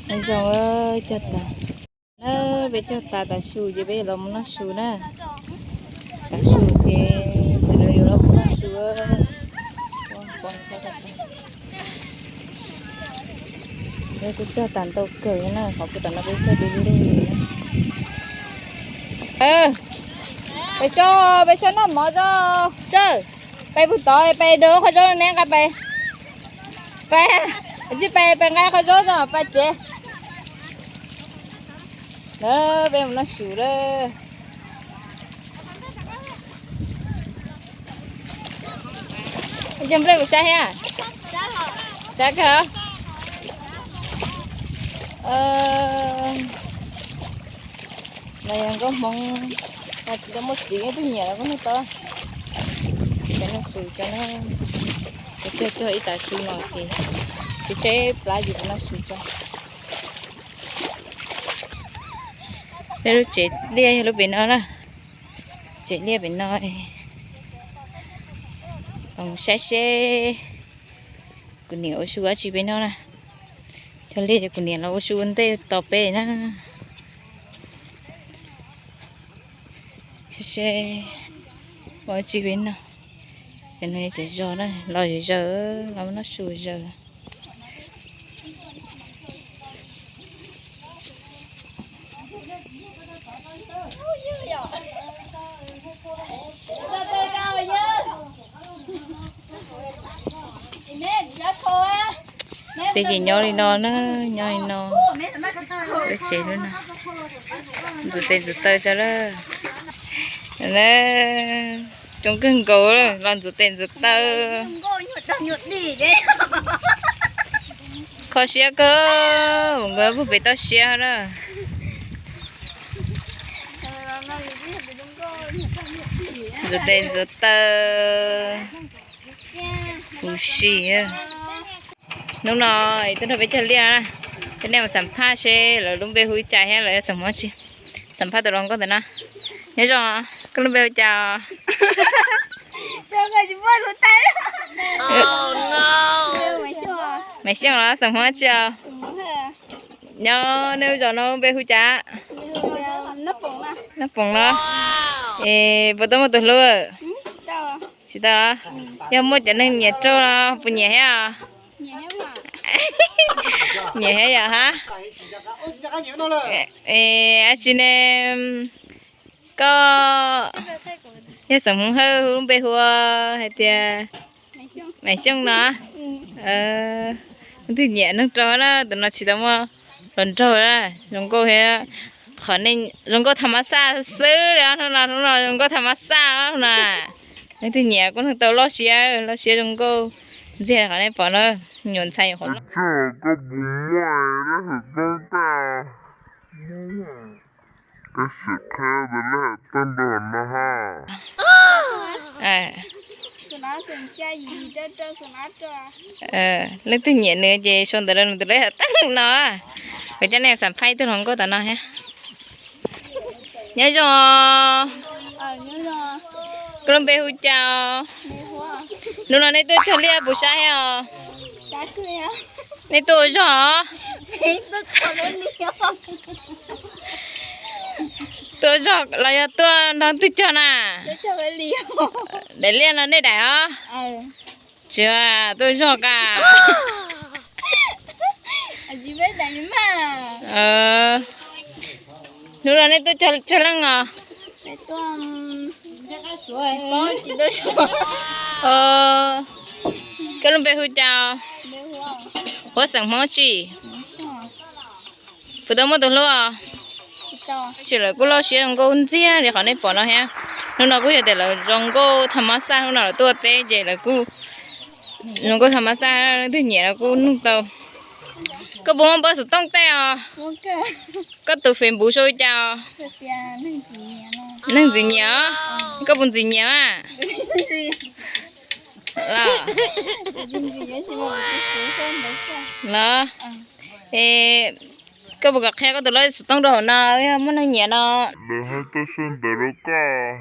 Zoo, cog tas na, peb cog tas tav su ces peb yuav los mus noj su na. Tav su ces peb yuav los mus noj su. Peb kuj cog tas ntau kawg na, qhov kuj tom no peb cog du lug li. Peb so, peb so noj mov tso. Sawm, peb pug tod peb dua qhov zaub ne nqa peb. Peb, tsis peb, peb nqa qhov zaub tso peb tsev. Lawv peb mus noj su lawm. Cog nplej puas sab thiab? Sab kawg. No yog nkauj hmoob, no tsis tau muaj txiv, twb nyiam los kuj noj tau. Peb noj su tso na, cog cog ib tav su no ces, ces seb plab yus puas noj su tso. Peb lub tsev liaj yog lub pem no na. Tsev liaj pem no, los saib seb kuv niam ua su dab tsi pem no na. Cog liaj ces kuv niam los ua su ua ntej tos peb na. Seb ua dab tsi pem no. Cov no cov zos na, los zaws, los noj su zaws. Peb ces nyob li no na, nyob li no. Peb tsev lub no, ntxuav tes ntxuav taw tso lawm. Coob kawg nkaus los ntxuav tes ntxuav taw. Kho siab kawg, nkawd puag pem toj siab na. Ntxuav tes ntxuav taw, huv si. Hnub no tuaj nrog peb cog liaj na, coj nej mus xam phaj seb lawv lub npe hu li cas thiab lawv yog xeem Hmoob tsi. Xam phaj tus hluas nkauj ntawm no. Nyob zoo, koj lub npe hu cas? Maiv Xyooj los xeem Hmoob tsi os? Nyob nej lub zos no npe hu cas? Nab Poom los? Es puas tau muaj tus hlub? Tsis tau. Yog muaj cov neeg nyiam raug los puas nyiam thiab? Nyiam thiab yom hab. Es dab tsi ne, koj yog xeem Hmoob Hawj, lub npe hu ua hais tias Maiv Xyooj no. Leej twg nyiam neeg raug na, tus no tsis tau muaj hluas nraug, zoo nkauj thiab. Qhov nej zoo nkauj tham mas xaj xwb li os, hnub no, hnub no zoo nkauj tham mas xaj na. Leej twg nyiam kuj neeg tau loj siab, loj siab zoo nkauj ntxiag qhov nej pom na, nyuam ntxhais nyuam qhuav loj. Koj puas muaj lab hwm koob tej? Koj sim qhia tus lab hwm teeb rau hauv no ha. Leej twg nyiam nws ces sau ntawv rau nws tus lab hwm teeb no. Kuv coj nej xam phaj ib tug hluas nkauj tom no thiab. Nyob zoo. Koj lub npe hu cas? Hnub no nej tuaj cog liaj puas sab thiab os? Nej tuaj ua zog os? Tuaj ua zog los yog tuaj nrog twg cog na? Daim liaj no nej daim os? Tsis, tuaj ua zog ka. Hnub no nej tuaj tsawg leej os? Koj lub npe hu cas? Huab xeem Hmoob tsi? Puas tau muaj tus hlub os? Tsis, lawv kuj loj siab zoo nkauj ntxiag li qhov nej pom no thiab. Hnub no kuj yog tias lawv zoo nkauj tham mas xaj, hnub no lawv tuaj teb ces lawv kuj zoo nkauj tham mas xaj, leej twg nyiam lawv kuj nug tau. Koj puas muaj npawb xov tooj tej os? Koj tus Facebook sau li cas os? Neeg ntxim nyiam os? Koj puas ntxim nyiam a? Los, es koj puas kam qhia koj tus lab xov tooj rau hauv no, yog muaj neeg nyiam no lawv hais tau sau ntawv rau koj.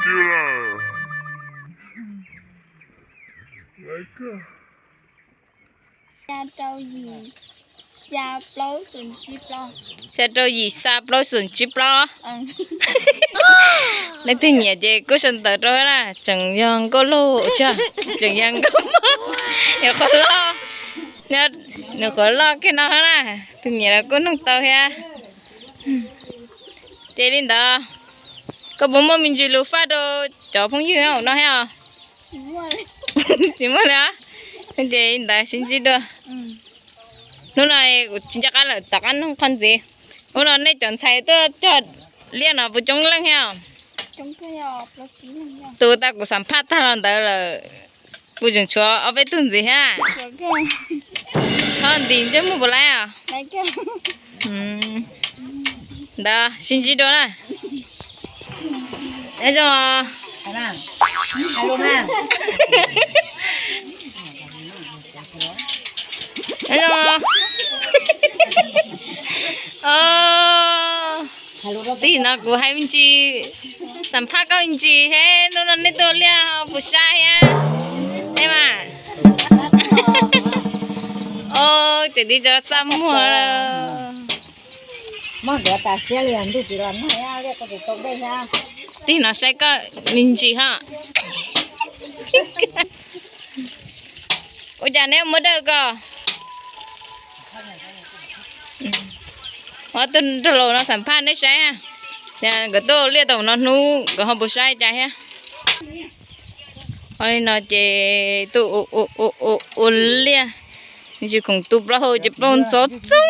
Tij laug, Xya rau yim, xya plaub xoom tsib plaub. Xya rau yim, xya plaub xoom tsib plaub. Leej twg nyiam ces kuj sau ntawv rau thiab na, tseem yog nkauj loj thiab, tseem yog nkauj mog, yog qhov loj, nws qhov loj kiag no thiab na, tus nyiam los kuj nug tau thiab. Ces li ntawd, koj puas muaj me ntsis lus faj rau cov phooj ywg no thiab os? Tsis muaj li os. Ces li ntawd sib ntsib dua. Hnub no kuv tsis nco qab lawm, tom qab nug qhov ntxiv. Hnub no nej cov ntxhais tuaj cog liaj no puas coob leej thiab? Tus uas tau kuv xam phaj tag los ntawd lawm, puas tseem tshuav ob peb tug ntxiv thiab? Txhob ntis ntsej muag puas laib os? Ntawd sib ntsib dua na. Nyob zoo. Nyob zoo. Tig no kuv hais me ntsis, xam phaj koj me ntsis seb hnub no nej tuaj liaj puas sab thiab, nej mas. Ces tib co txaj muag. Tig no saib koj me ntsis ho. Ua cas neb muab dawj ko? Ob tug nraug laus no xam phaj neb saib, nkawd tuaj liaj tau no hnub nkawd ho puas sab cas thiab. Li no ces tuaj ua liaj, tsis khoom tu plaub hau ces plaub ntxov txoog.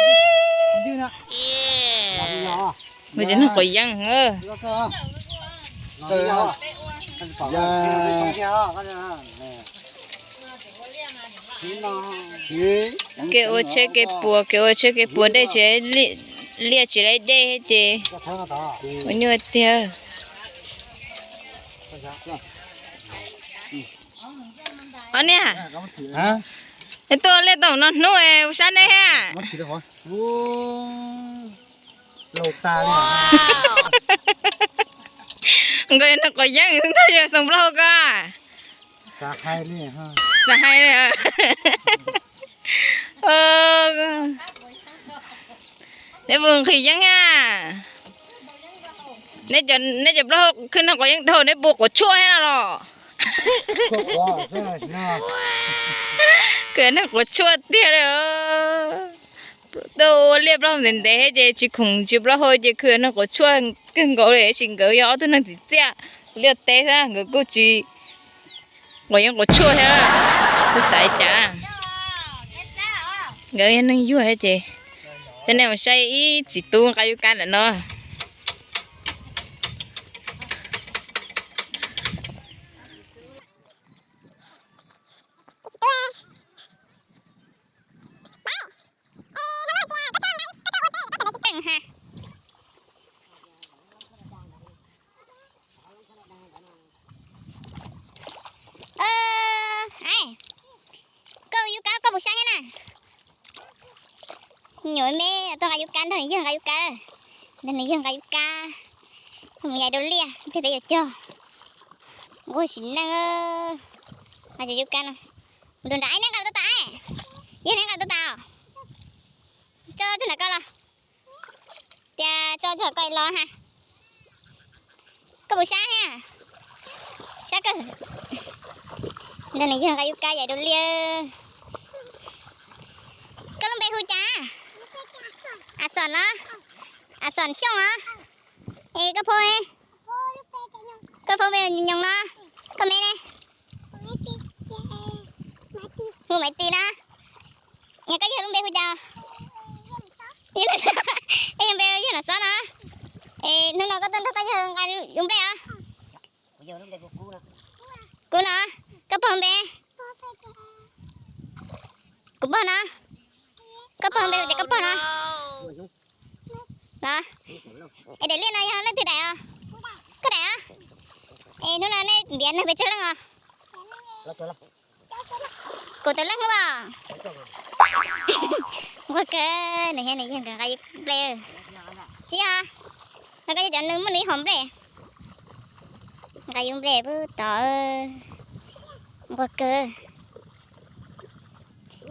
Ces nug quav yeeb. Kev ua tsheb kev puas, kev ua tsheb kev puas dej tsis, liaj tsis laib dej ces ua nyuaj tiag. Ob niag, neb tuaj liaj tau no hnub es sab neb thiab? Nqis nug quav yeeb ntag yog xoom plaub hau ko. Xav hais li. Neb puas nqhis yeeb thiab? Neb cov plaub hau khwb nug quav yeeb dhau neb puas quav tshuaj thiab no los? Khwv nug quav tshuaj tiag li. Tuaj ua liaj plaub hau ntev ntev ces tsis khoom tsis plaub hau ces khwv nug quav tshuaj kawg nkaus li, tab sis nkawd yog ob tug neeg tsim txiaj, liaj teb xwb nkawd kuj tsis quav yeeb quav tshuaj thiab. Kuv xav li cas, nkawd yog neeg yuag thiab ces. Cov nej mus saib ib txiv tub nqa yub kab ntawm no. Koj yub kab koj puas sab thiab na? Nyuam me tuaj nqa yub kab, nrog nws yawg nqa yub kab, nrog nws yawg nqa yub kab, mus yaim dua liaj peb peb yuav cog. Nquag sim neej, nqa cov yub kab no mus dua nrad. Neb nqa tau tas, yog neb nqa tau tas, tso rau nram ko los. Tias tso rau ko los ha. Koj puas sab thiab? Sab kawg. Nrog nws yawg nqa yub kab yaim dua liaj. Koj lub npe hu cas? A Xom no? A Xom Xyooj os. Es koj phone, koj phone npe nyoos no? Koj me ne? Hu Maiv Tis na. Es koj yawg lub npe hu cas? Koj yawg npe yog Nom Xob no. Es hnub no koj tuaj nrog koj yawg nqa yus nplej os? Kub no. Koj pog npe? Kuv pog no. Koj pog npe tias koj pog no. Los, es daim liaj no yog leej twg daim os? Koj daim os. Es hnub no nej ntiav neeg pes tsawg leej os? Kaum tawm leej os. Nquag kawg, nws thiab nws yawg nkawd nqa yus nplej. Tsis yog, no koj yog cov nws muaj nws ib hom nplej. Nqa yus nplej pub tod. Nquag kawg.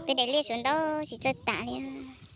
Peb daim liaj suav ntau tsis txawj tas li os.